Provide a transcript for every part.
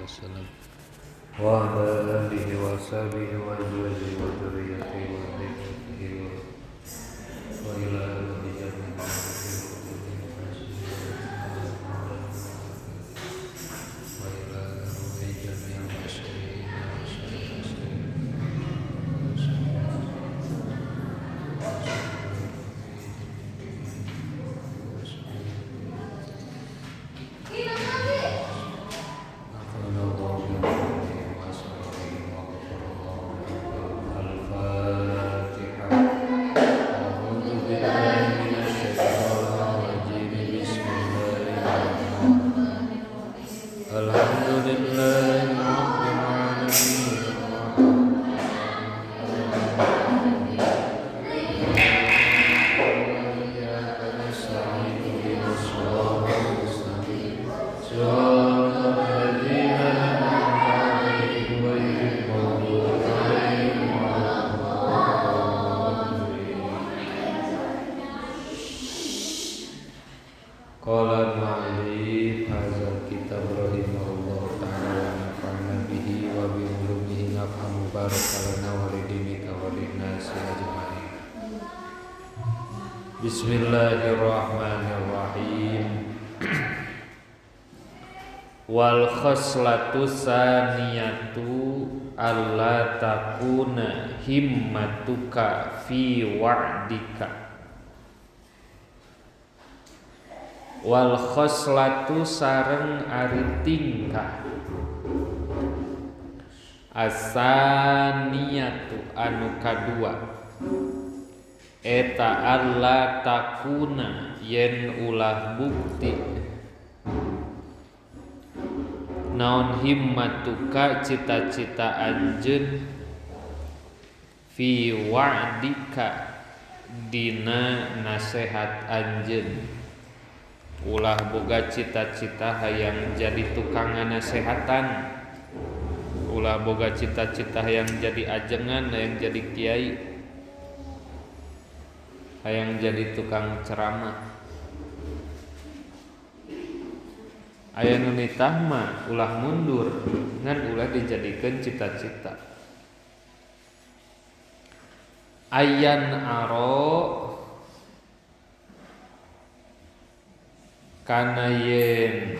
Wasallam wa ala alihi wa sahbihi wa azwajihi wa dzurriyyatihi wa ahli wa ila Qala al-mu'allif hadzal kitab rahimahullahu ta'ala wa nafa'ana bihi wa bi ulumihi naf'an mubarakatan lana wa lidinika wa linnasi ajma'in. Bismillahirrahmanirrahim. Wal khaslatu saniyatu alla takuna himmatuka fi wa'dika. Wal khoslatu sareng ari tingkah asaniyatu anu kadua eta alla takuna yen ulah bukti naon himmatuka cita-cita anjeun fi wa'dika dina nasehat anjeun. Ulah boga cita-cita hayang jadi tukang nasehatan, ulah boga cita-cita hayang jadi ajengan, hayang jadi kiai, hayang jadi tukang ceramah. Aya nu nitah mah ulah mundur, ngan ulah dijadikeun cita-cita. Ayan aro kana yen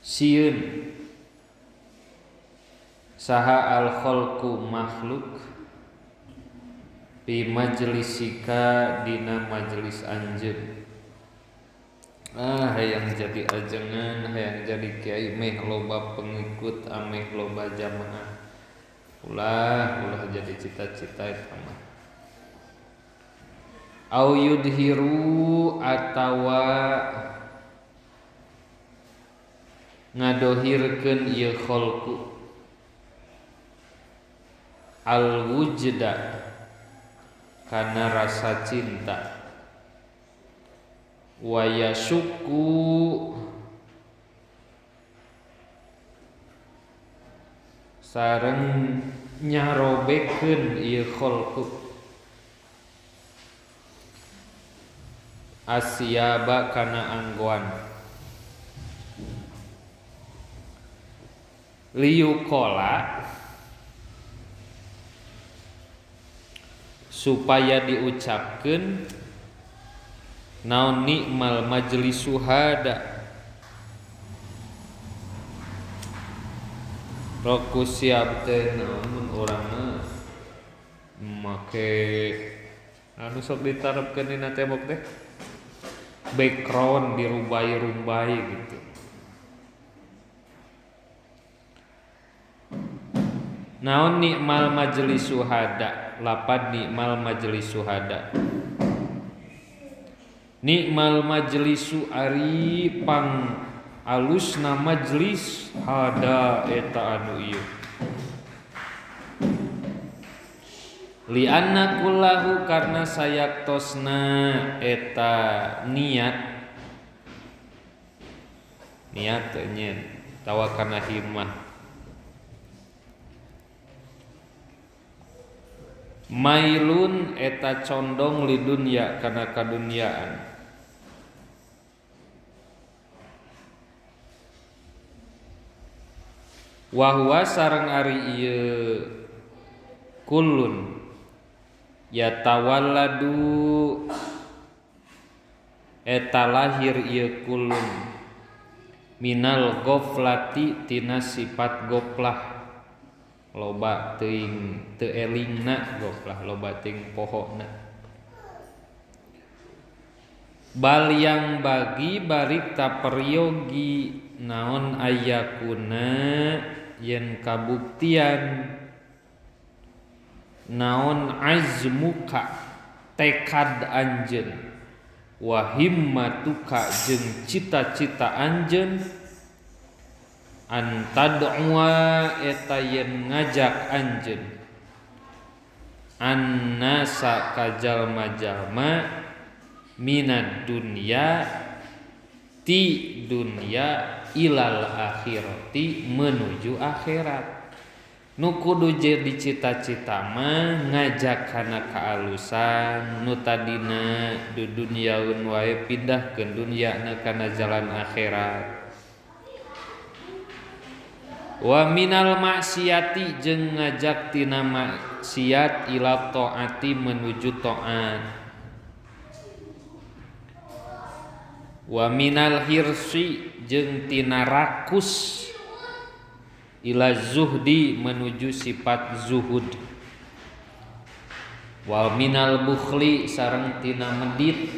sieun saha al khalqu makhluk bi majlisika dina majelis anjeun. Ah, hayang jadi ajengan, hayang jadi kiai, meh loba pengikut, ameh loba jamaah. Ulah ulah jadi cita-cita eta mah. Au yudhiru atawa ngadohirkeun ieu khalqu al wujda kana rasa cinta wa yasuku sareng nyarobekeun ieu khalqu asyaba kana anggoan liyuqala supaya diucapkeun naon nikmal majlisu hada. Roku siap teh namun orangna make anu sok ditarepkeun dina tembok teh background dirumbai-rumbai gitu. Naon nikmal majelis suhada, lapad nikmal majelis suhada. Nikmal majelisu ari pang alusna majlis hada eta anu ieu. Lianna kullahu karena sayaktosna eta niat. Niat teh nyen tawa kana himmah. Mailun eta condong li dunya kana kaduniaan. Wa huwa sareng ari ieu kullun yatawalladu eta lahir ieu kullun minal ghaflati tina sifat goflah, loba teuing teu elingna goflah, loba teuing pohona. Bal yang bagi balik taperyogi naon ayakuna yen kabuktian naon azmuka tekad anjeun wa himmatuka jeung cita-cita anjeun antad'wa eta yen ngajak anjeun annasa ka jalma-jalma minad dunya ti dunya ilal akhirati menuju akhirat. Nu kudu jadi cita-cita mah ngajak kana kaalusan nu tadina du dunyaun wae pindahkeun dunyana kana jalan akhirat. Wa minal maksiati jeung ngajak tina maksiat ila taati menuju taat. Wa minal hirsi jeung tina rakus ila zuhdi menuju sifat zuhud. Wa minal bukhli sareng tina medit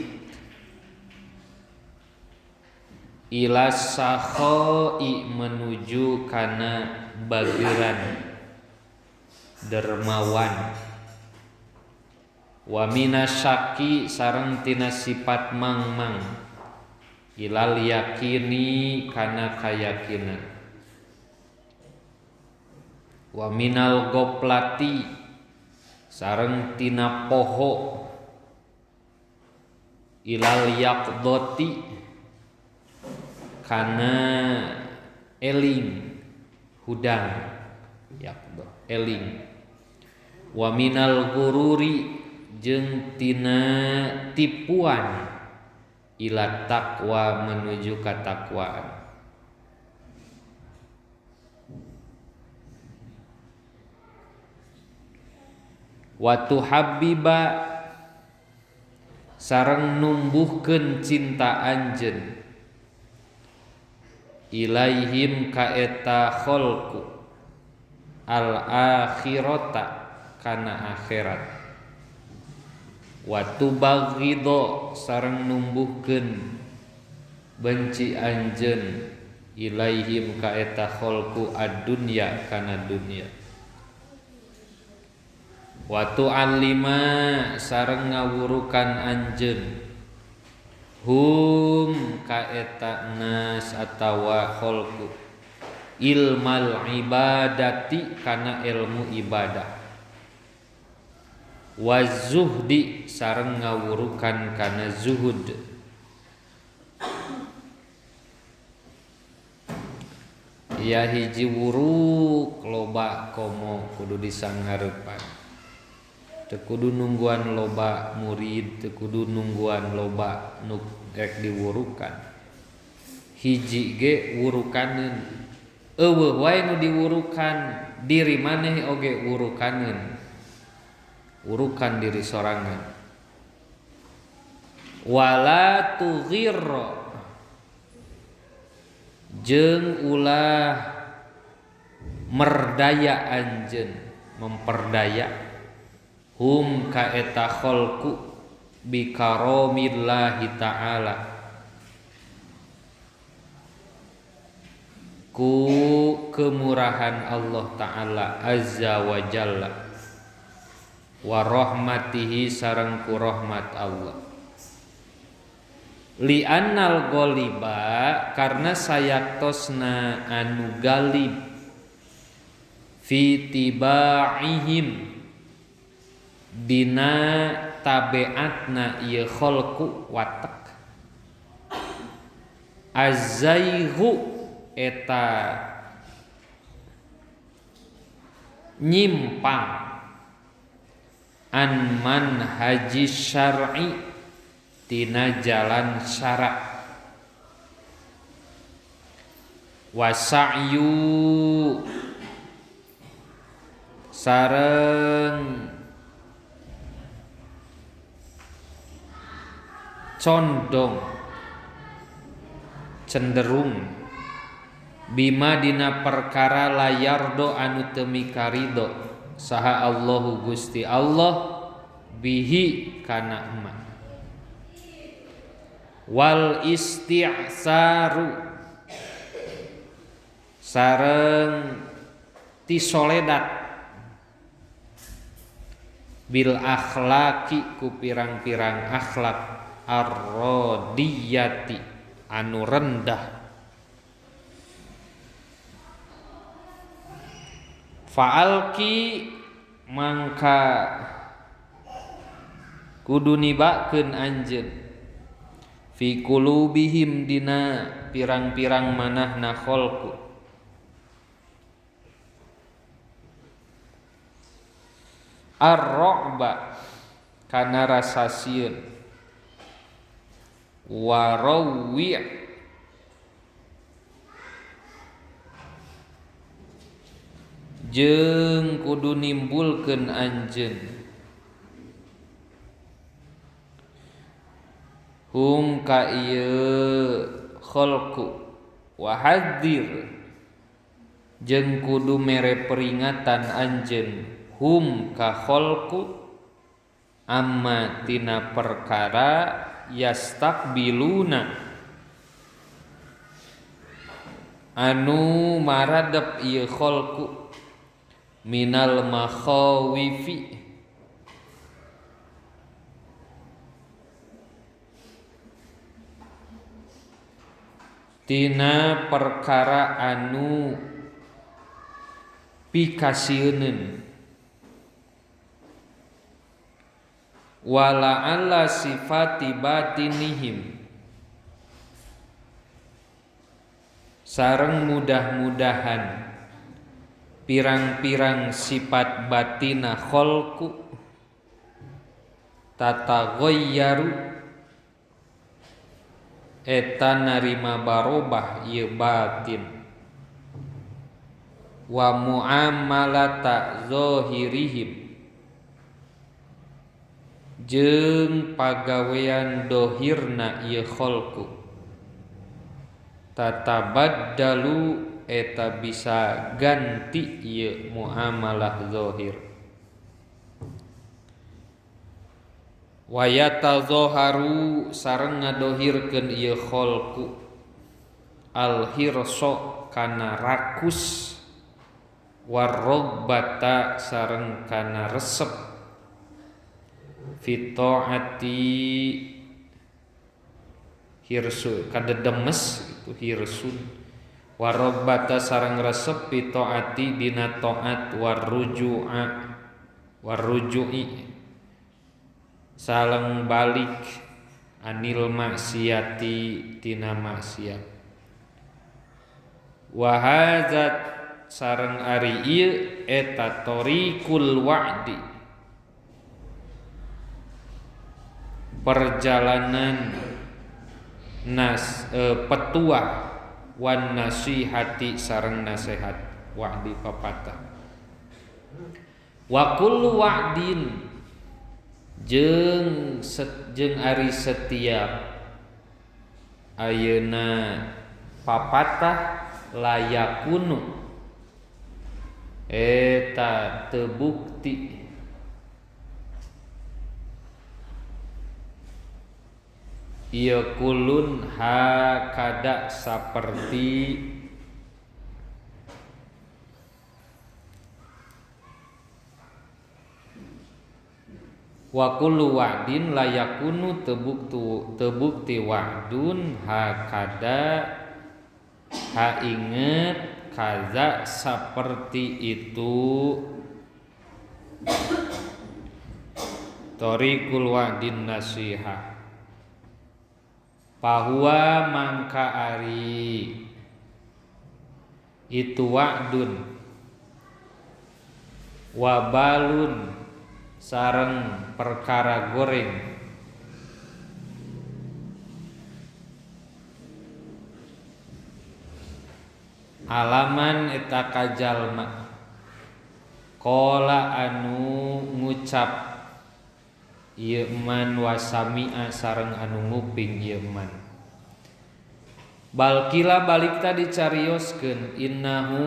ila sakhoi menuju kana bageran dermawan. Wa minasyaki sareng tina sifat mangmang ilal yakini kana kayakinan. Wa minal goplati sareng tina poho ilal yaqdoti kana eling hudang yaqdo eling. Wa minal gururi jeung tina tipuan ila taqwa menuju katakwaan. Wa tuhabbiba sareng numbuhkeun cinta anjeun ilaihim ka eta khalqu al akhirata kana akhirat. Wa tubaghidho sareng numbuhkeun benci anjeun ilaihim ka eta khalqu ad-dunya kana dunya. Wa tu'allima sareng ngawurukan anjeun hum ka eta nas atawa khalqu ilmal ibadati kana ilmu ibadah. Wa zuhdi sareng ngawurukan kana zuhud. Ya hiji wuruk loba komo kudu disangareupan. Teu kudu nungguan loba murid, teu kudu nungguan loba nu rek diwurukan. Hiji ge wurukaneun. Eueuh wae nu diwurukan, diri maneh oge wurukaneun. Wurukan diri sorangan. Wala tughirra jeung ulah merdaya anjeun, memperdaya hum ka eta khalqu bi karamillahi ta'ala ku kemurahan Allah ta'ala azza wa jalla wa rahmatihi sareng ku rahmat Allah. Li'annal ghaliba karena sayaktosna anu galib fi tibaihim dina tabeatna ieu khalqu watak azzaihu eta nyimpang An manhaji syar'i tina jalan syara wasa'yu sareng condong cenderung bima dina perkara layardo anu teu mikarido saha Allahu Gusti Allah bihi kana emak wal isti'saru sareng tisoledat bil akhlaki ku pirang-pirang akhlak arrodiyati anu rendah fa'alki mangka kudu nibakeun anjeun fi qulubihim dina pirang-pirang manahna kholqu ar-ra'ba kana rasa sieun warawwi' jeung kudu nimbulkeun anjeun hum ka ieu khalqu wa hadzir jeung kudu mere peringatan anjeun hum ka khalqu amma tina perkara yastaqbiluna anu maradep ieu khalqu minal makhawifi tina perkara anu pikasieuneun wala alla sifati batinihim sareng mudah-mudahan pirang-pirang sifat batina kholqu tataghayyaru eta narima barobah ieu batin wa muamalata zahirihim jeung pagawean dohirna ieu kholqu tatabaddalu eta bisa ganti ieu muamalah zahir wa yatazaharu sareng ngadohirkeun ieu kholqu al hirsa kana rakus warrogbata sareng kana resep fi taati hirsu kadedemes itu hirsun warobbata sareng resep fi taati dina taat warruju'a warruju'i sareng balik anil maksiati tina maksiat wa hadza sareng ari ieu eta tariqul wa'di perjalanan nas petuah wan nasihati sareng nasihat wa'di papatah wa kullu wa'din jeung jeung ari setiap ayeuna papatah layakunu eta teu bukti ieu kulun hakada saperti wa kullu wa'din layakunu tebukti wa'dun hakada ha inget kaza seperti itu tariqul wa'din nasihah bahwa mangka ari itu wa'dun wabalun sareng perkara goreng alaman eta ka jalma qala anu ngucap ieu man wasami'a sareng anu nguping ieu man balkila balik tadi carioskeun innahu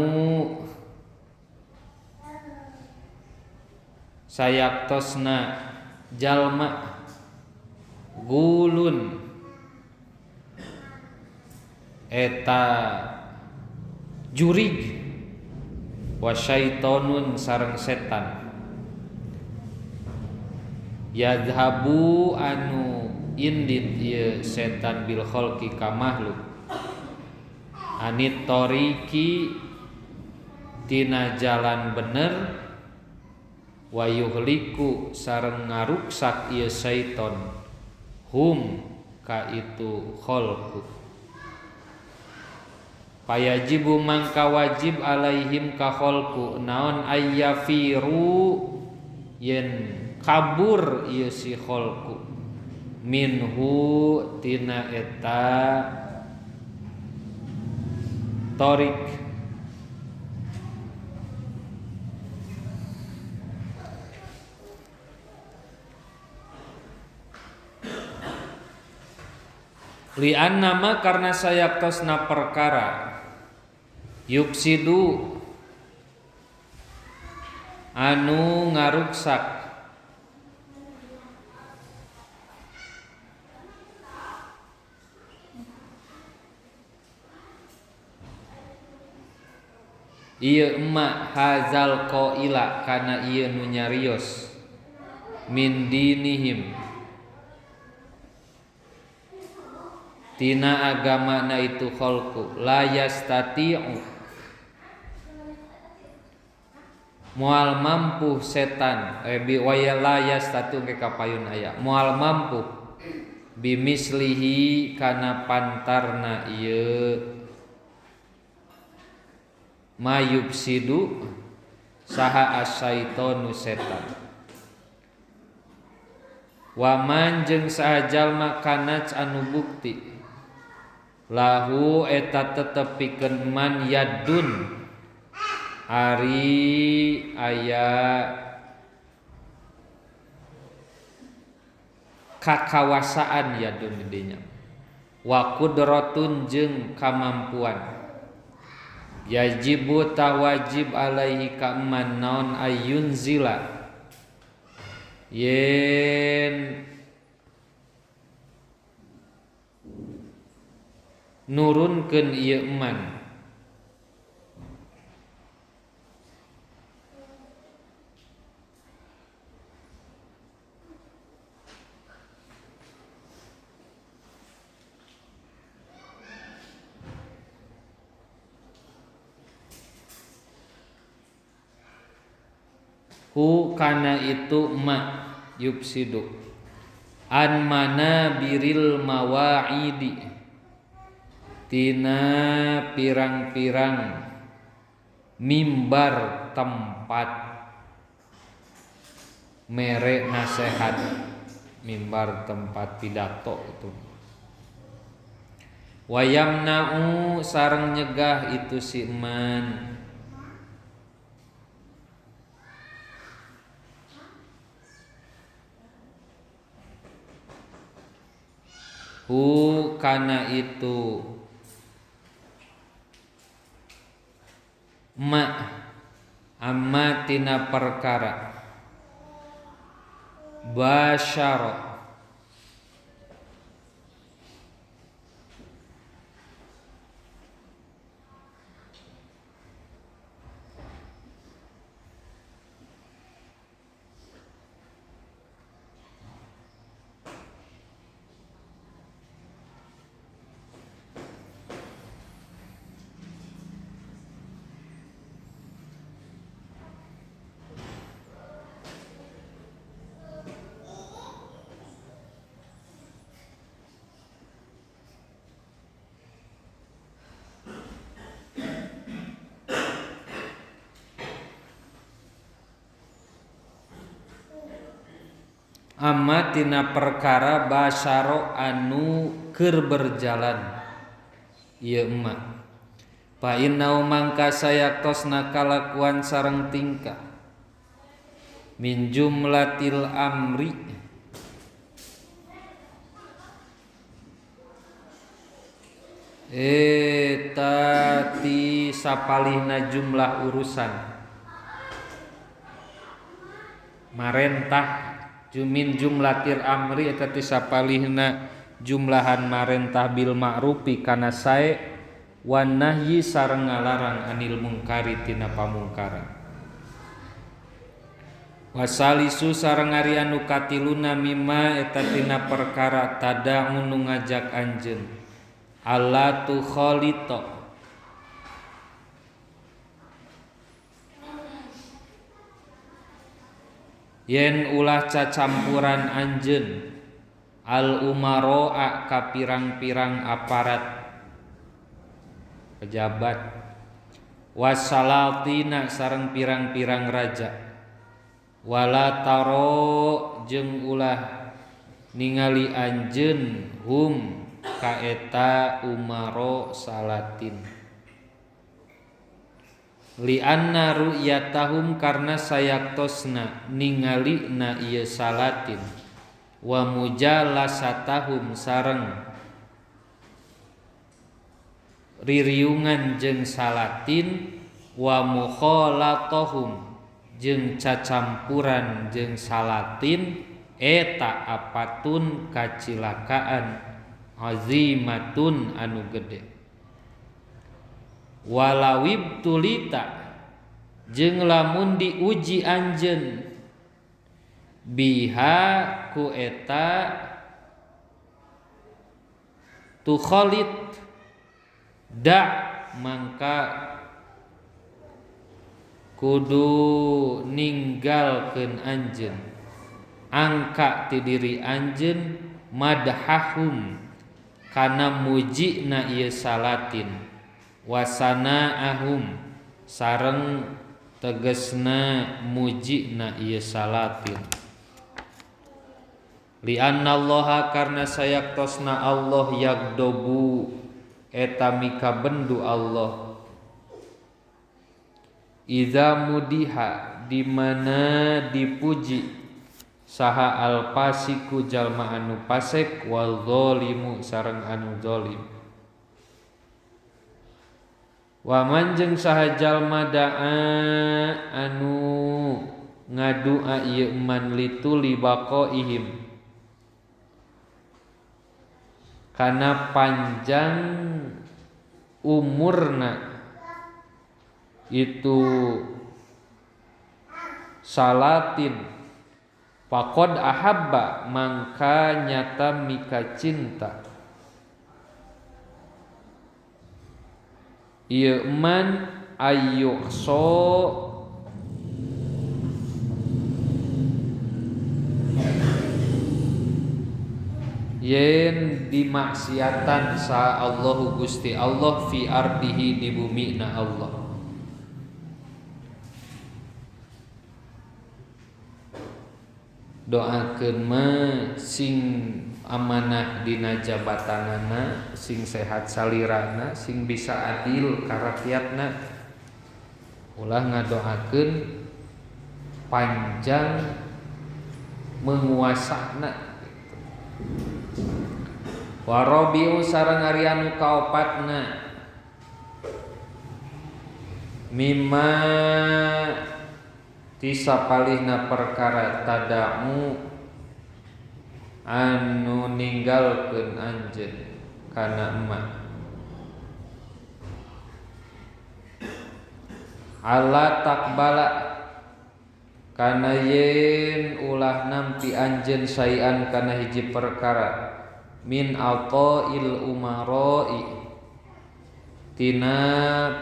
sayaktosna jalma gulun eta jurig wa syaitonun sareng setan yadhabu anu indit ieu setan bil khalqi ka makhluk anit toriki tina jalan bener wa yuhliku sareng ngaruksak ieu syaiton hum ka itu khalqu payajibu mangka wajib alaihim ka khalqu naon ayyafiru yen kabur ieu si khalqu minhu tina eta torik li'an nama karena sayaktosna perkara yupsidu anu ngaruksak ieu emak hazal qaila kana ieu nu nyarios min dinihim tina agamana itu khalqu la yastati'u moal mampu setan bi waya la yastatu ke kapayun aya moal mampu bimislihi kana pantarna ieu mayubsidu saha asyaitonu setan waman jeung saha jalma kanats anu bukti lahu eta tetep pikeun man yadun ari aya kakawasaan yadun dinya wa qudratun jeung kamampuan yajibu tawajib alaihi ka man naon ayun zila yen nurunkeun ieu man hu kana itu ma yupsidu an mana biril mawaidi tina pirang-pirang mimbar tempat mere nasehat, mimbar tempat pidato itu. Wayamna'u sareng nyegah itu si man hu kana itu ma amma tina perkara basyara Amma tina perkara basyaro anu keur berjalan ieu emak fa inna mangka sayaktosna kalakuan sareng tingkah min jumlatil amri eta ti sapalihna jumlah urusan marentah jumin jumlatil amri eta ti sapalihna jumlahan marentah bil ma'rufi kana sae wan nahyi sareng ngalarang anil mungkari tina pamungkaran. Wasalisu sareng ari anu katiluna mimma eta tina perkara tada'u nu ngajak anjeun alla tu khalita yen ulah cacampuran anjeun al umaroa ka pirang-pirang aparat pejabat wasalatina sareng pirang-pirang raja wala taro jeung ulah ningali anjeun hum ka eta umaro salatin li anna ru'yatahum karna sayaktosna ningali na ieu salatin wa mujalasatahum sareng ririungan jeung salatin wa mukhalatahum jeung cacampuran jeung salatin eta apatun kacilakaan azimatun anu gede. Walawib tulita jeung lamun diuji anjeun biha ku eta tu khalid da mangka kudu ninggalkeun anjeun angka ti diri anjeun madhahum kana mujina ieu salatin wasana ahum sareng tegesna mujina ieu salatin li annallaha karna sayaktosna Allah yagdobu eta mika bendu Allah iza mudiha di mana dipuji saha al fasiku jalma anu fasik wal zalimu sareng anu zalim wa man jeung saha jalma daa anu ngadua ieu man lituli baqaihim kana panjang umurna itu salatin faqad ahabba mangka nyata mika cinta ieu man ayyukso yen dimaksiatan sa Allahu Gusti Allah fi ardihi di bumi na Allah. Doakeun mah sing amanah dina jabatanana, sing sehat salirana, sing bisa adil ka rakyatna. Ulah ngadoakeun panjang menguasana. Warabiu sareng ari anu kaopatna mimma tisapalihna perkara tadamu anu ninggalkeun anjeun kana emak ala takbala kana yen ulah nampi anjeun sayan kana hiji perkara min aqail umaroi tina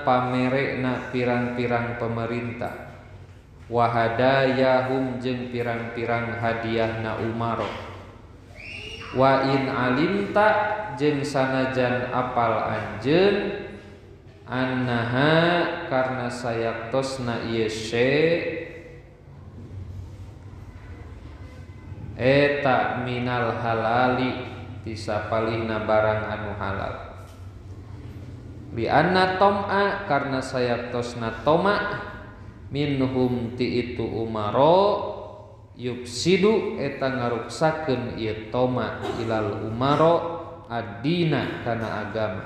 pamerekna pirang-pirang pemerintah wa hadayahum jeung pirang-pirang hadiahna umaro wa in alimta jeung sanajan apal anjeun annaha karna sayaktosna ieu syai Eta minal halali ti sapalihna barang anu halal. Li anna tom'a karna sayaktosna toma minhum ti itu umaro yufsidu eta ngaruksakeun ieu toma ilal umaro addina kana agama.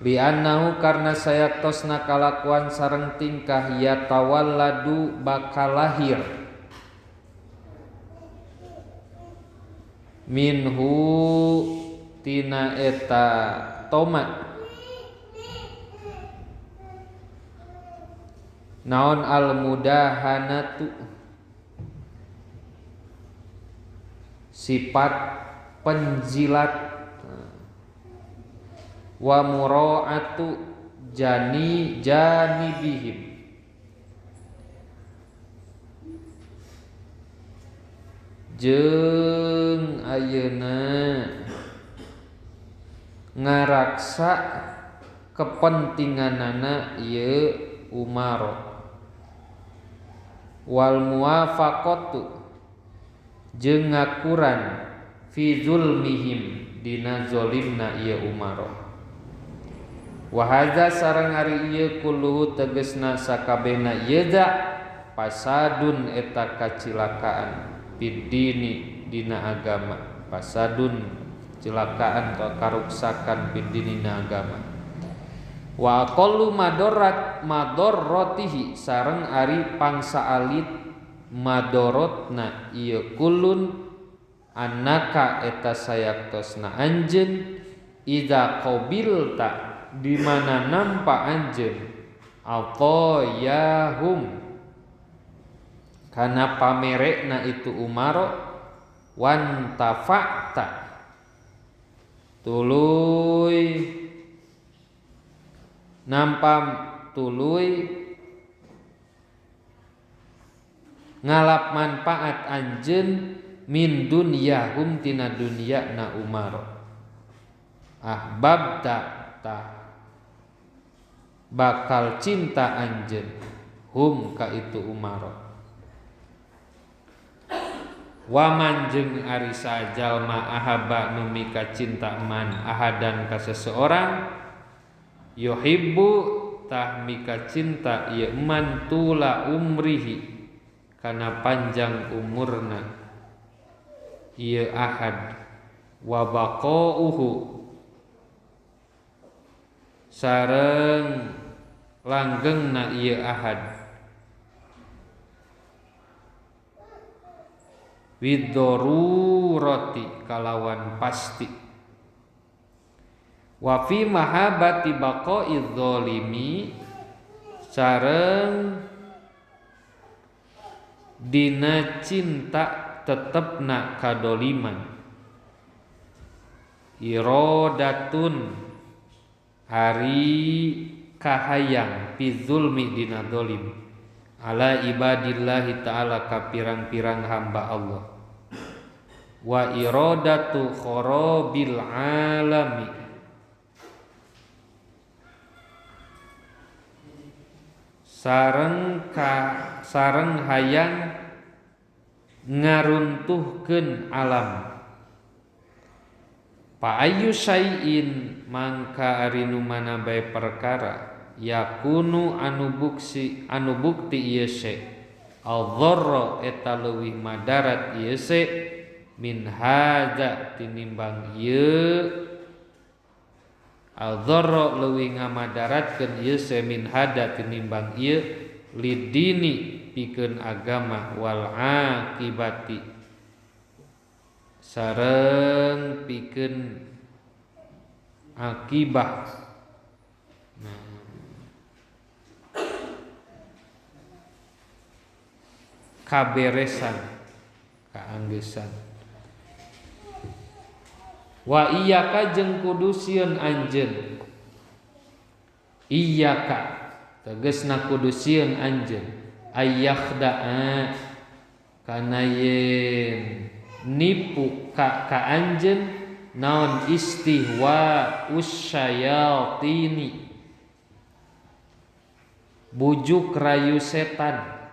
Li annahu karna sayaktosna kalakuan sareng tingkah yatawalladu bakal lahir minhu tina eta toma naon al mudahanatu sifat penjilat wa mura'atu jani janibihim jeung ayeuna ngaraksa kepentinganana ieu umaro wal muwafaqatu jeung ngakuran fi zulmihim dina zalimna ieu umaro. Wa hadza sareng ari ieu kulluhu tegesna sakabehna ieu da pasadun eta kacilakaan fid-dini dina agama, pasadun cilakaan atau karuksakan fid-dini dina agama. Wa aqallu madarat madarratihi sareng ari pangsa alit madorotna ieu kulun annaka eta sayaktosna anjeun idza qabilta di mana nampa anjeun atayahum kana pamerekna itu umaro wantafa'ta tuluy nampa tuluy ngalap manfaat anjeun min dunyahum tina dunya na umaro ahbabta ta bakal cinta anjeun hum ka itu umaro. Waman jeung ari sajalma ahaba nu mika cinta man ahadan ka seseorang yuhibbu tah mika cinta ieu man tula umrihi kana panjang umurna ieu ahad wa baqauhu sareng langgengna ieu ahad widorurati kalawan pasti wa fi mahabbati baqaiz zalimi sareng dina cinta tetepna kadoliman irodatun ari kahayang fi zulmi dina dolim ala ibadillahi ta'ala ka pirang-pirang hamba Allah wa iradatu kharabil alami sareng hayang ngaruntuhkeun alam pa ayu syai'in mangka ari nu mana bae perkara yakunu anu buksi anu bukti ieu se al-dharra eta leuwih madarat ieu se min hadza tinimbang ieu al-dharra leuwih ngamadaratkeun ieu se min hadza tinimbang ieu lidini pikeun agama wal akibati sareng pikeun akibah. Kaberesan kaanggesan wa iyyaka jeung kudu sieun anjeun iyyaka tegasna kudu sieun anjeun ayyakhda'a kana yen nipu ka anjeun naon istihwa usyayatini bujuk rayu setan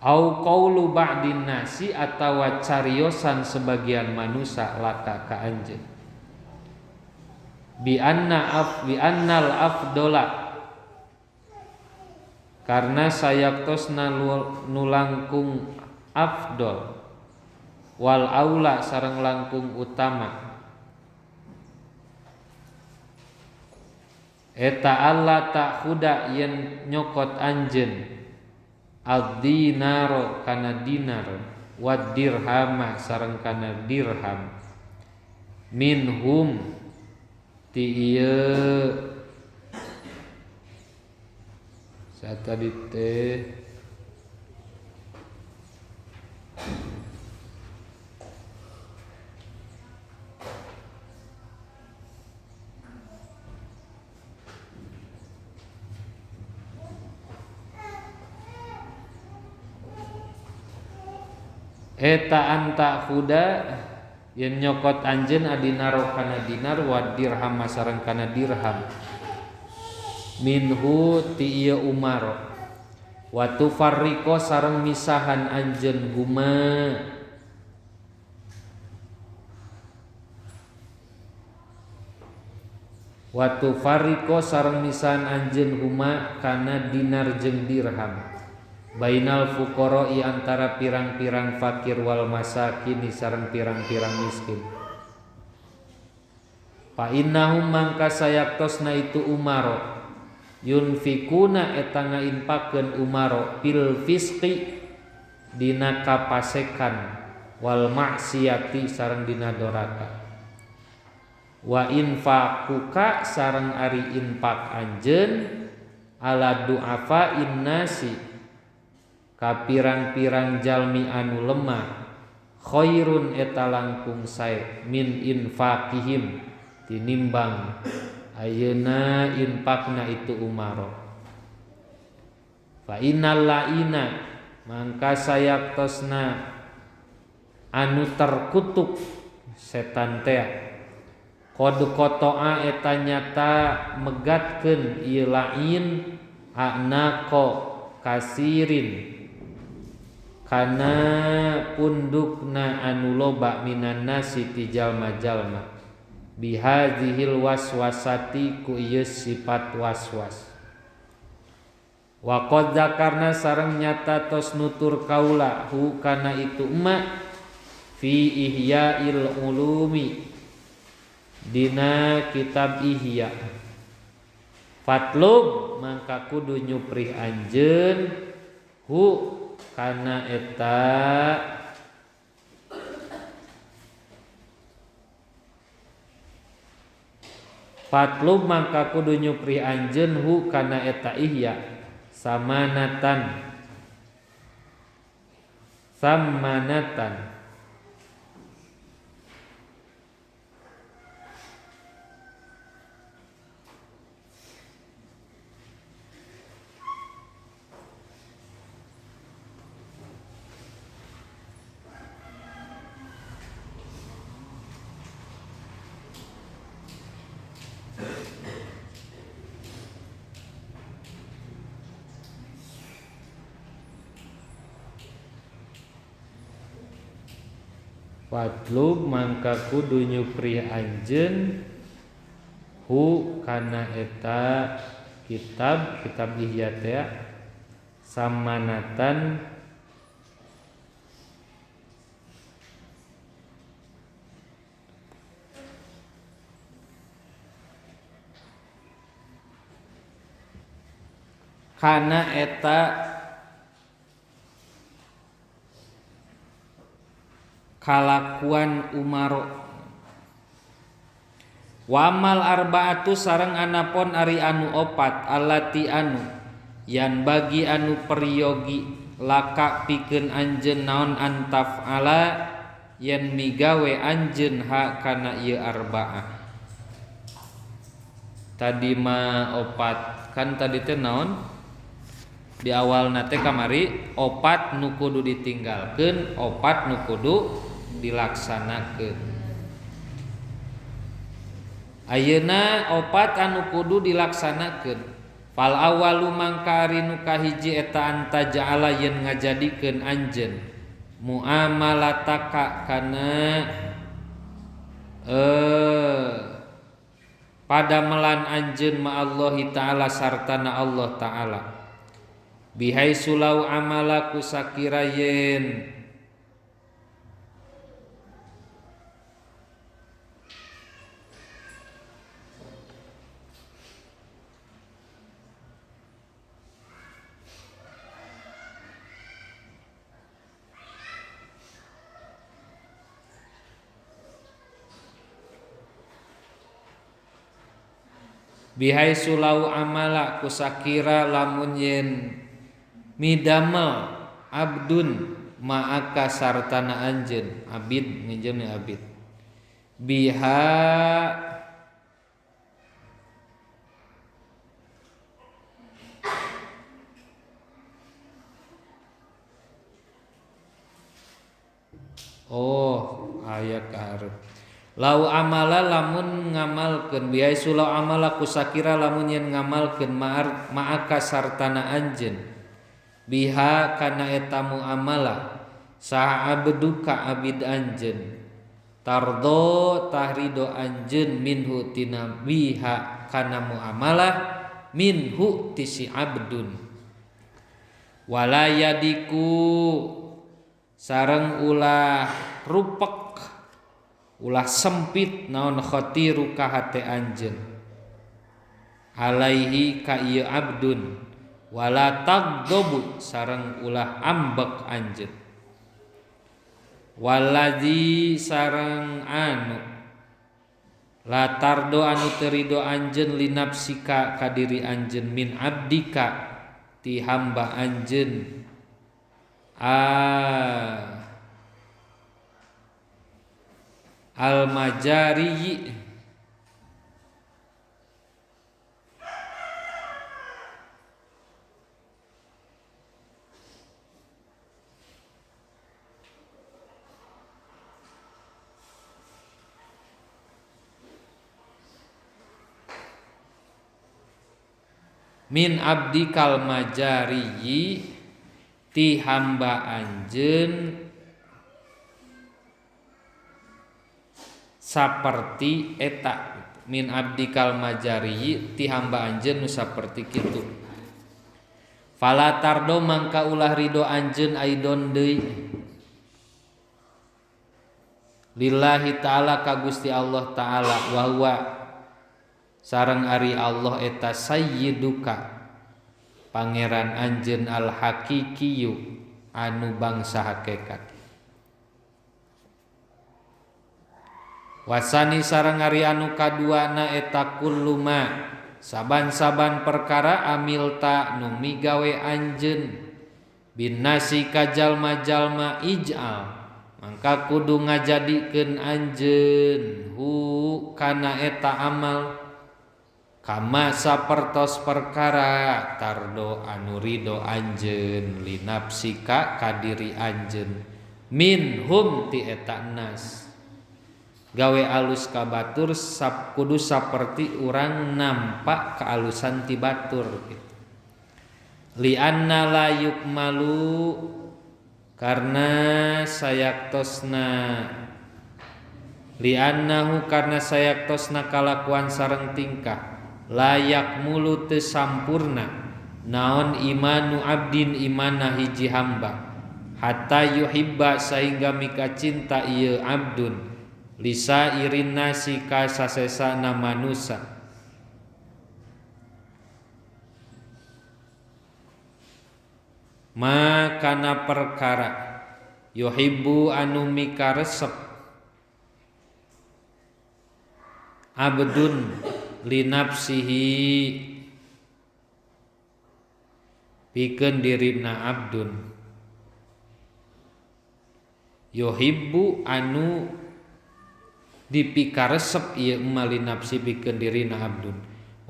au qaulu ba'din nasi atawa cariosan sebagian manusia laka ka anjeun bi anna af bi annal afdola karena sayaktosna nu langkung afdol wal aula sareng langkung utama eta alla ta'khuda yen nyokot anjeun ad-dinaro kana dinar wad dirhama sareng kana dirham minhum ti ieu satadi teh eta anta khuda yen nyokot anjeun adinaro kana dinar wa dirham sareng kana dirham minhu ti ieu umaro wa tufarriqo sareng misahan anjeun huma wa tufarriqo sareng misahan anjeun huma kana dinar jeung dirham bainal fuqara'i antara pirang-pirang fakir wal masakini sareng pirang-pirang miskin. Fa innahum mangka sayaktosna itu umaro yunfikuna eta ngainpakeun umaro fil fisqi dina kapasekan wal maksiati sareng dina doraka. Wa infaquka sareng ari infak anjeun ala du'afa innasi ka pirang-pirang jalmi anu lemah khairun eta langkung sae min infaqihim tinimbang ayeuna infakna itu umaro. Fa innal laina mangka sayaktosna anu terkutuk setan teh qad qata'a eta nyata megatkeun ieu lain anaqa kasirin kana pundukna anu loba minan nasi ti jalma-jalma bihadzihil waswasati ku ieu sifat waswas. Wa qad zakarna sareng nyata tos nutur kaula hu kana itu emak fi ihya'il ulumi dina kitab Ihya. Fatlub mangka kudu nyuprih anjeun hu kana eta fatlub mangka kudu nyuprih anjeun hu kana eta Ihya samanatan samanatan Fatlub mangka kudu nyuprih anjeun hu kana eta kitab kitab Ihya teh samanatan kana eta kalakuan umaro. Wamal arbaatu sareng anapon ari anu opat allati anu yan bagi anu peryogi laka pikeun anjeun naon antaf ala yen migawe anjeun ha kana ieu arbaah. Tadi ma opat kan tadi teh naon di awal nate kamari opat nu kudu ditinggalkeun, opat nu kudu dilaksanakeun. Ayeuna opat anu kudu dilaksanakeun. Fal awalu mangka ari nu kahiji eta anta ja'ala yen ngajadikeun anjeun muamalataka kana padamelan anjeun ma Allahi ta'ala sartana Allah ta'ala bihai sulau amala kusakira yen bihai sulau amala kusakira lamun yen midamel abdun ma'aka sartana anjeun abid nginjeun abid biha oh aya kaharep lau amala lamun ngamalkeun biai sulau amala kusakira lamun yen ngamalkeun ma'aka sartana anjeun biha kana eta muamalah saha abduka abid anjeun tardo tahrido anjeun minhu tina biha kana muamalah minhu tisi abdun wala yadiku sareng ulah rupek ulah sempit naon khatiru ka hate anjeun alaihi ka ieu abdun wala tagdobu sareng ulah ambek anjeun waladzi sareng anu la tardo anu teu rido anjeun linapsika ka diri anjeun min abdika ti hamba anjeun al-majari min abdikal majari ti hamba anjeun saperti eta min abdikal majari ti hamba anjeun nu saperti kitu fala tardo mangka ulah rido anjeun aidon deui lillahi ta'ala ka Gusti Allah ta'ala wa huwa sareng ari Allah eta sayyiduka pangeran anjeun al haqiqiyu anu bangsa hakikat wasani sareng ari anu kaduana eta kulluma saban-saban perkara amilta nu migawe anjeun binasi ka jalma-jalma ij'al mangka kudu ngajadikeun anjeun hu kana eta amal kama sapertos perkara tardo anu rido anjeun linapsika ka diri anjeun minhum ti eta nas gawe alus ka batur kudu saperti urang nampak kealusan ti batur gitu. Li'anna la yukmalu karena sayaktosna li'annahu karena sayaktosna kalakuan sareng tingkah layak mulu teu sampurna naon imanu abdin imana hiji hamba hatta yuhibba sehingga mika cinta ieu abdun lisa irin nasi ka sasesana manusa makana perkara yuhibbu anu mika resep abdun linapsihi pikeun dirina abdun yuhibbu anu dipikaresep ieu ma linapsi pikeun dirina abdun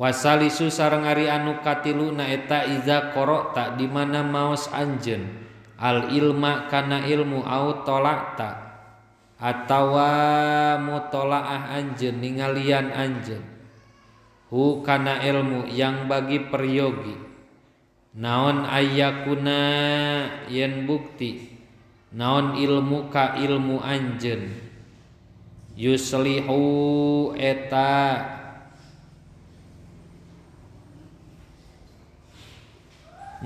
wasalisu sareng ari anu katiluna eta iza qara'ta di mana maos anjeun al ilma kana ilmu au tolakta Atawa mutolaah anjeun ningalian anjeun hu kana ilmu yang bagi peryogi naon ayakuna yen bukti naon ilmu ka ilmu anjeun yuslihu eta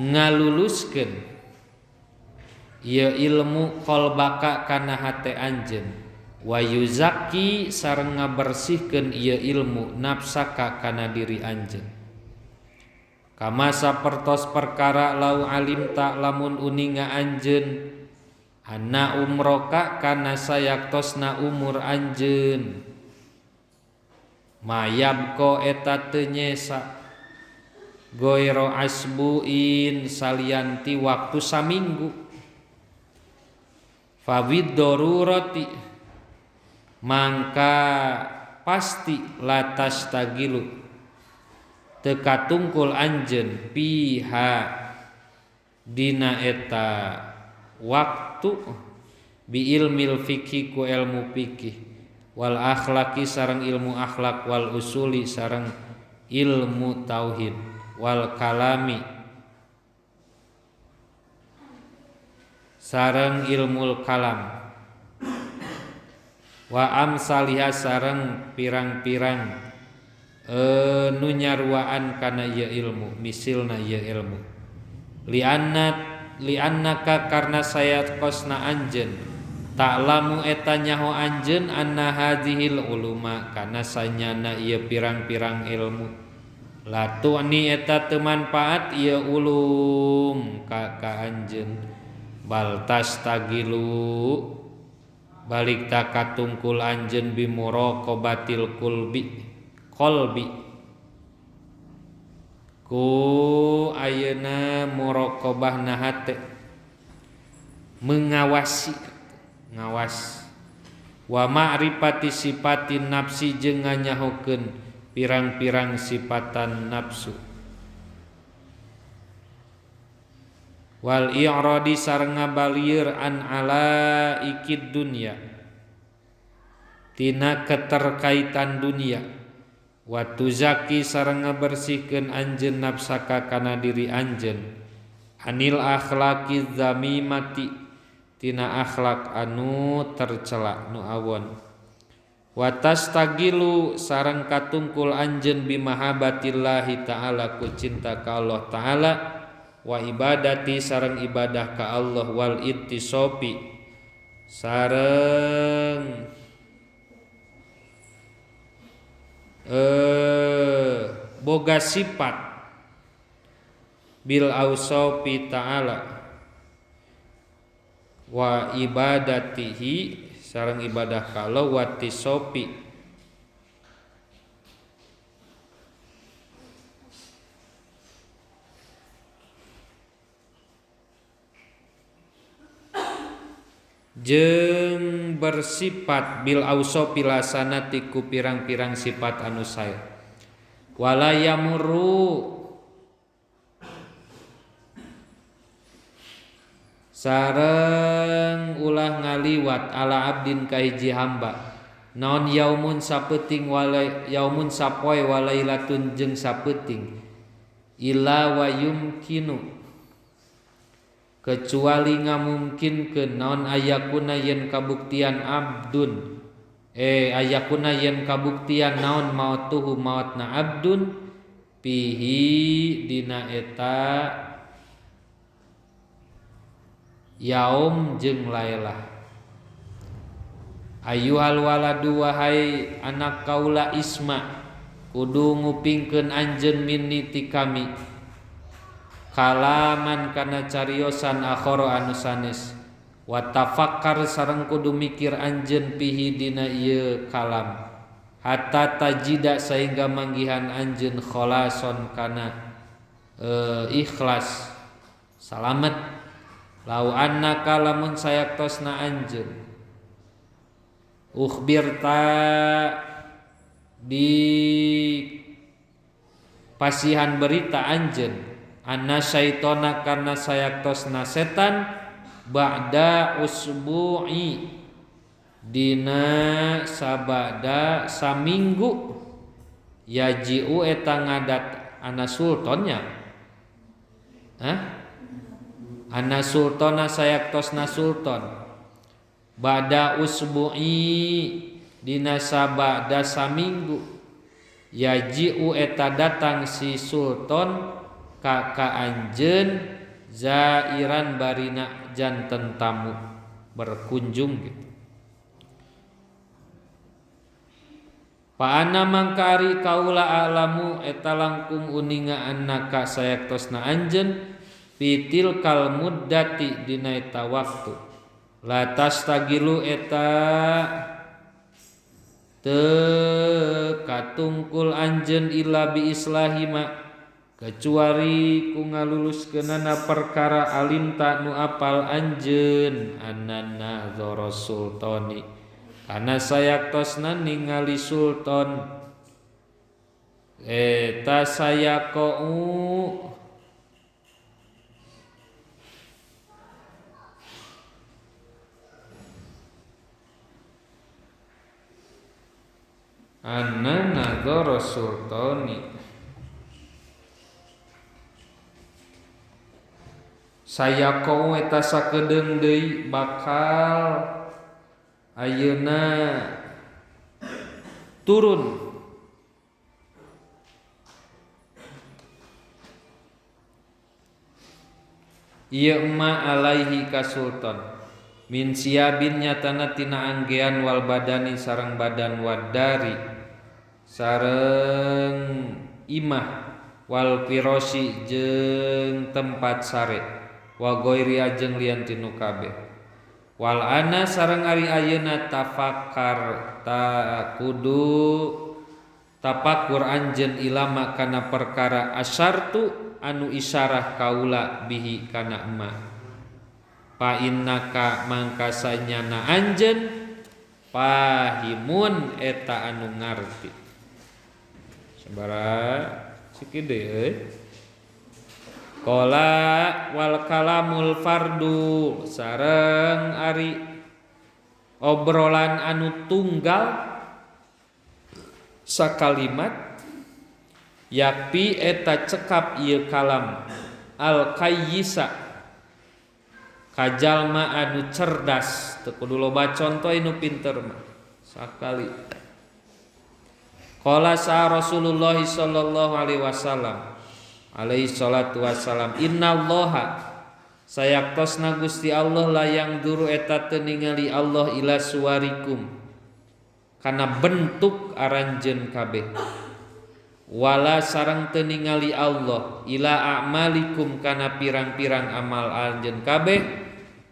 ngaluluskeun ieu ilmu qalbaka kana hate anjeun wa yuzakki sareng ngabersihkeun ieu ilmu nafsaka kana diri anjeun kama sapertos perkara lau alimta lamun uninga anjeun anna umroka kana sayaktosna umur anjeun mayabko eta teu nyesa goiro asbuin salianti waktu saminggu fawid darurati mangka pasti latas tagilu teu katungkul anjeun piha dina eta waktu bi ilmil fikih ku ilmu fikih wal akhlaki sareng ilmu akhlak wal usuli sareng ilmu tauhid wal kalami sareng ilmu kalam wa amsaliha sareng pirang-pirang nu nyaruaan kana ieu ilmu misilna ieu ilmu li'annaka karna saya kosna anjeun ta'lamu eta nyaho anjeun anna hadhil uluma kana sanyana ieu pirang-pirang ilmu la tu'ni eta teu manfaat ieu ulum ka anjeun bal tastagilu balik ta katungkul anjeun bimuraqabatil kulbi qalbi ku ayeuna muraqabahna hate mengawasi ngawas wa ma'rifati sifatin nafsi jeung nganyahokeun pirang-pirang sifatan nafsu wal i'radi sareng ngabalieur an ala ikid dunya tina keterkaitan dunia wa tuzaki sareng ngabersihkeun anjeun nafsaka kana diri anjeun anil akhlaqi dzamimati tina akhlak anu tercela nu awon wa tastagilu sareng katungkul anjeun bimahabbatillahi ta'ala ku cinta ka Allah ta'ala wa ibadati sareng ibadah ka Allah wal ittisofi sareng boga sifat bil ausofi ta'ala wa ibadatihi sareng ibadah ka Allah wa tisofi jeung bersifat bil ausofi lasanati ku pirang-pirang sifat anu sae wala yamuru sareng ulah ngaliwat ala abdin ka hiji hamba naon yaumun sapeuting wala yaumun sapoe walailatun jeung sapeuting illa wa yumkinu kecuali ngamungkinkeun naon ayakuna yen kabuktian abdun ayakuna yen kabuktian naon mautuhu mautna abdun pihi dina eta yaum jeung lailah ayuhal waladu wahai anak kaula isma kudu ngupingkeun anjeun minni ti kami kalaman kana cariosan akhara anu sanes wa tafakkar sareng kudu mikir anjeun pihi dina ieu kalam hatta tajida sehingga manggihan anjeun kholason kana ikhlas salamet lau annaka lamun sayaktosna anjeun ukhbirta di pasihan berita anjeun anna syaitona karena sayaktosna setan ba'da usbu'i dina sabada saminggu yaji'u eta ngadat ana sultonnya. Hah? Ana sultona sayaktosna sulton bada usbu'i dina sabada saminggu yaji'u eta datang si sulton ka ka anjeun zairan barina janten tamu berkunjung gitu. Paana mangkari kaula alamu eta langkung uninga annaka sayaktosna anjeun fitil kal muddati dina eta waktu la tastagilu eta teu katungkul anjeun illa bi islahima kecuali ku ngaluluskeunana perkara alimta nu apal anjeun anana dzara sultani kana sayaktosna ningali sultan eta sayaqau anna nadzara sultani sayaqau eta sakedeung deui bakal ayeuna turun ieu ma alaihi ka sultan min siabin nyatana tina anggean wal badani sareng badan wadari sareng imah wal firosi jeung tempat sare wa ghairi jeung lian tinu kabeh wal ana sareng ari ayeuna tafakkar ta kudu tapakur anjeun ilama kana perkara asyartu anu isyarah kaula bihi kana emma fa innaka mangkasanyana anjeun pahimun eta anu ngarti. Sabaraha sakieu deui euy. Qala wal kalamul fardu sareng ari obrolan anu tunggal sakalimat yakpi eta cekap ieu kalam al kayyisa kajalma anu cerdas teu kudu loba conto anu pinter mah sakali. Qala sa Rasulullah sallallahu alaihi wasallam alaihi salatu wassalam innallaha sayaktosna Gusti Allah layang duru eta teu ningali Allah ila suwarikum kana bentuk aranjeun kabeh wala sareng teu ningali Allah ila a'malikum kana pirang-pirang amal anjeun kabeh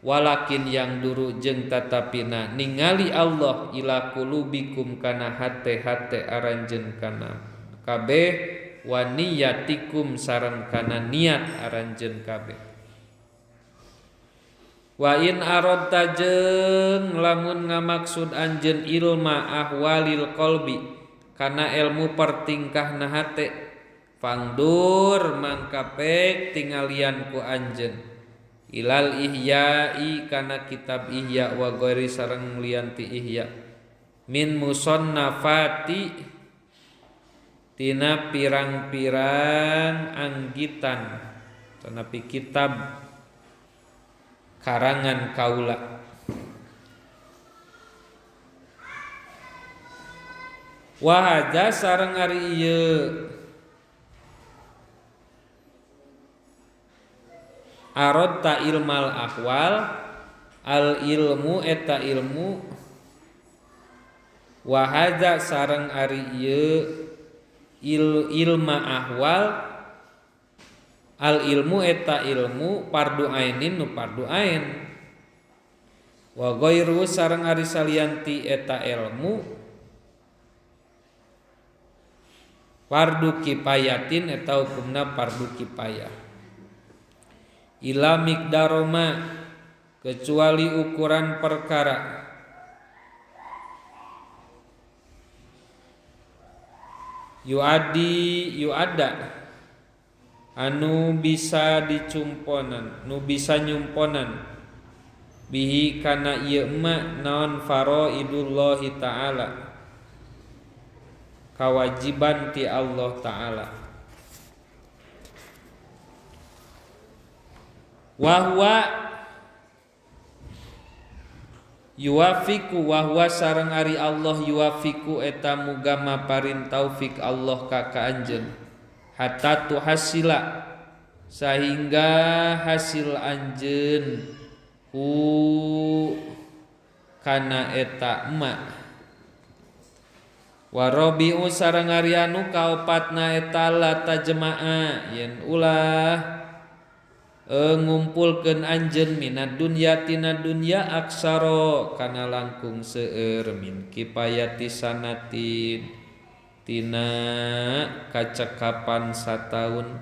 walakin yang duru jeung tatapina ningali Allah ila qulubikum kana hate-hate aranjeun kana kabeh wa niyatikum sareng kana niat aranjeun kabeh. Wa in aradta jeung lamun ngamaksud anjeun ilma ahwalil qalbi kana ilmu pertingkahna hate fangdur mangkapek tingalian ku anjeun ilal ihya'i kana kitab ihya wa ghairi sareng lian ti ihya min musannafati tina pirang-pirang anggitan tanapi kitab karangan kaula. Wa hadza sareng ari ieu aradta ilmal ahwal al ilmu eta ilmu wa hadza sareng ari ieu ilma ahwal al ilmu eta ilmu fardu ainin nu fardu ain wa ghairu sareng ari salianti eta ilmu fardu kifayatin eta hukumna fardu kifayah ila miqdaroma kecuali ukuran perkara yuadi yuada anu bisa dicumponan nu bisa nyumponan Bihi kana ieu ma naon faraidullahi ta'ala kawajiban ti Allah ta'ala. Wa huwa yuwafiku wa huwa sareng ari Allah yuwafiku eta muga maparin taufik Allah ka ka anjeun hatta tuhasila sehingga hasil anjeun ku kana eta emak. Wa rabi'u sareng ari anu kaopatna eta la tajma'a yen ulah ngumpulkeun anjeun minad dunya tina dunya aksara kana langkung seueur min kipayati sanatin tina kacekapan sataun.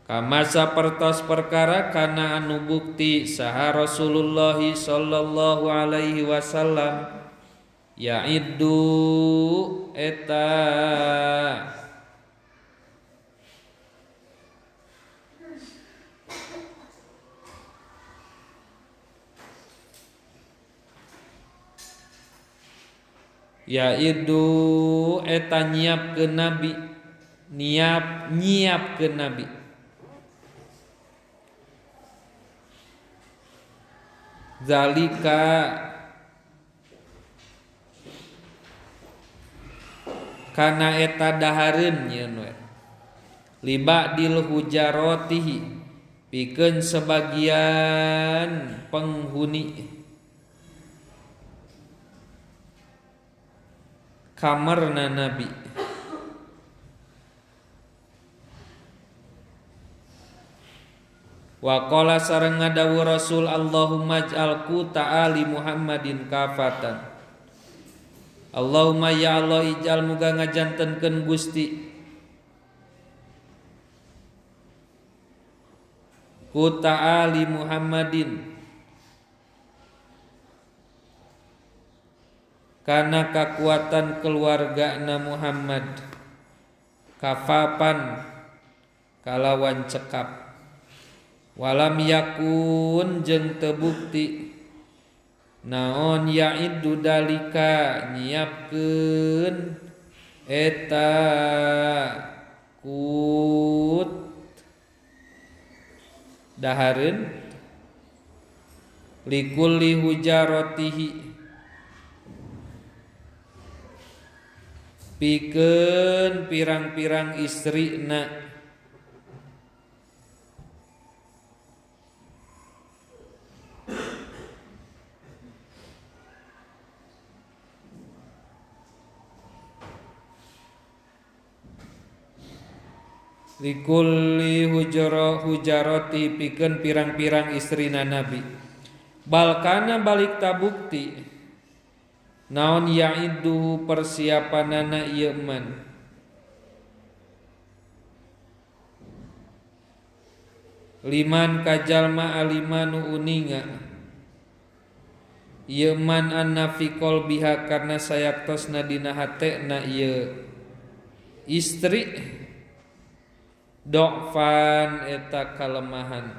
Kama sapertos perkara kana anu bukti saha Rasulullah sallallahu alaihi wasallam ya'iddu eta yaidu eta nyiapkeun nabi nyiapkeun nabi zalika kana eta dahareun nyeun we libadil hujarotihi pikeun sebagian penghuni kamarna nabi. Wa qala sareng ngadawu Rasul Allahumma ij'al ta'ali Muhammadin kafatan. Allahumma ya Allah ij'al muga ngajantenkeun Gusti ku ta'ali Muhammadin kana kakuatan keluargana Muhammad kafapan kalawan cekap walam yakun jeung teu bukti naon ya'iddu dalika nyiapkeun eta kut dahareun likulli hujaratihi pikeun pirang-pirang istrina. Likulli hujarati pikeun pirang-pirang istrina nabi. Balkana balik tabukti naon ya'iddu persiapanana ieu man liman kajalma alimanu uninga ieu man anna fi qalbiha karna sayaktosna dina hatena ieu istri do'fan eta kalemahan.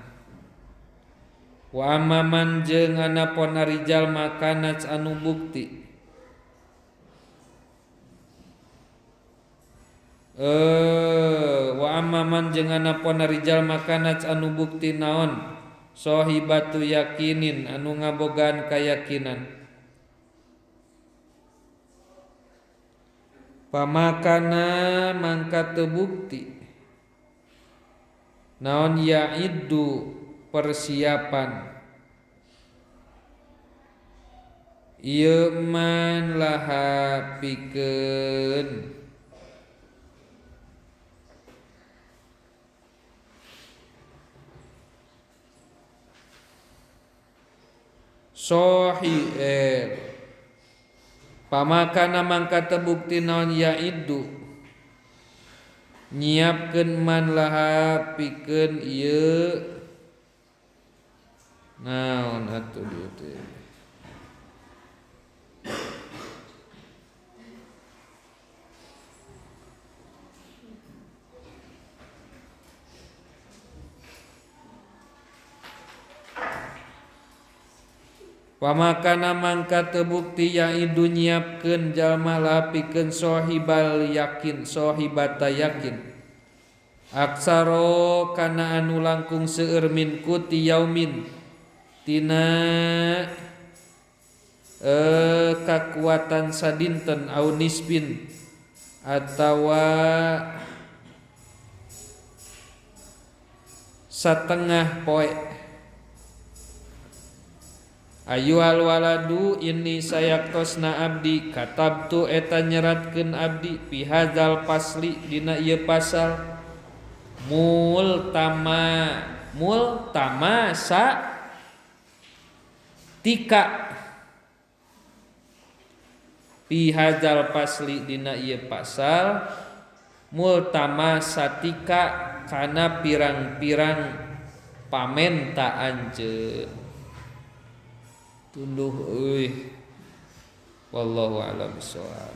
Wa amaman jeung anapun ari jalma kanats anu bukti wa amaman jeung anapun ari jalma kanats anu bukti naon sahibatu yakinin anu ngabogaan kayakinan pamakana mangka teu bukti naon ya'iddu persiapan ieu man laha pikeun sohi pamakana mangka tebukti naon ya'iddu nyiapkeun man laha pikeun ieu naon atuh dieu teh Pamakana mangka teu bukti yaidu nyiapkeun jalma lapikeun sahibal yakin sahibata yakin aksaro kana anu langkung seueur min kuti yaumin tina kakuatan sadinten au nisbin atawa satengah poe. Ayuhal waladu ini sayaktosna abdi katabtu eta nyeratkeun abdi pihadzal pasli dina ieu pasal multama sa tika pihadzal pasli dina ieu pasal multama satika kana pirang-pirang pamenta anjeun tunduh euy. Wallahu a'lam bishawab.